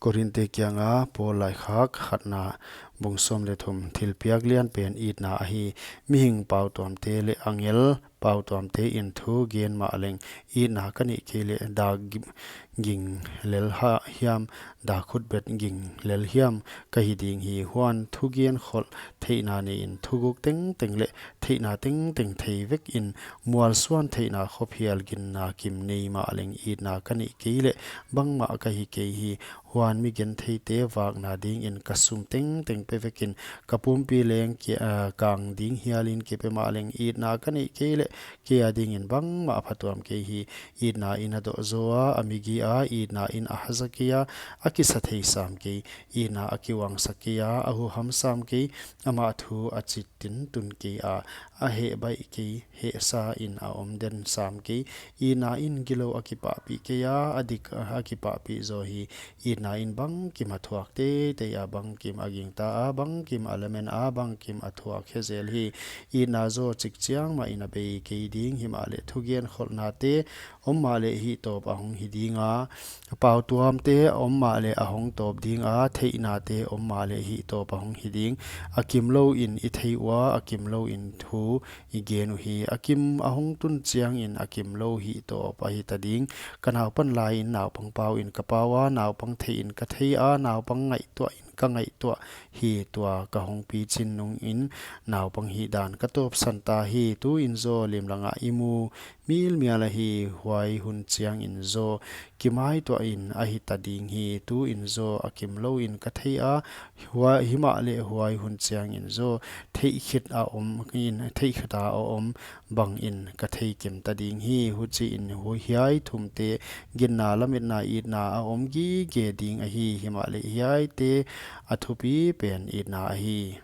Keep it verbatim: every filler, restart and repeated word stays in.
Korinte kianga Paul laikhak khatna, bung sawm leh thum. Thilpiak lianpen itna ahi. Mihing pautuamte leh angel pautuamte in thu gen mahleng, itna ka neih kei leh dak gi-, ging lel ha hiam, dak khutbet ging lel hiam ka hi ding hi. Huan thugen kholh theihna neiin, thuguk tengteng leh theihna tengteng thei vekin, mualsuan theihna khop hial ginna kim nei mahleng, itna ka neih kei leh bangmah ka hi kei hi. Huan mi gentheite vakna dingin ka sum tengteng pe vekin, ka pumpi leng ki-, ah, kang ding hialin kipe mahleng, itna ka neih kei leh kei adingin bangmah a phatuam kei hi. Itna in a doh zaw a, a migi a, itna in a haza kei a, a kisa thei sam kei, itna a kiuangsa kei a, a huham sam kei, amah thu a chitin tun kei a, a heh baih kei, hehsa in a om den sam kei, itna in gilou a kipahpih kei a, a dik a kipahpih zaw hi. Itna in bangkim a thuak teitei a, bangkim a gingta a, bangkim a lamen a, bangkim a thuak hezel hi. Itna zaw chik chiang mahin a bei kei ding, himahleh thugen kholhnate om mahleh hihtawp a hong hi ding a, pautuamte om mahleh a hong tawp ding a, theihnate om mahleh hihtawp a hong hi ding. A kimlou in i thei ua, a kimlou in thu i gen uhi. A kim a hong tun chiangin a kimlou hihtawp a hita ding. Ka naupan laiin naupang pauin ka pau a, naupang theihin ka thei a, naupang ngaihtuahin ka ngaihtuah hi. Tua ka hong pichin nungin naupang hihdan ka tawpsan ta hi. Tuin zaw limlanga i mu milmial ahi, huai hun chiangin zaw kimaituahin a hita ding hi. Tuin zaw a kimlou in ka thei a, hua-, himahleh huai hun chiangin zaw theihkhit a om in, theihkhit a om bangin ka thei kimta ding hi. Huchiin hu-, hiai thumte, ginna, lametna, itna a om gige ding ahi, himahleh hiaite a thupipen itna ahi.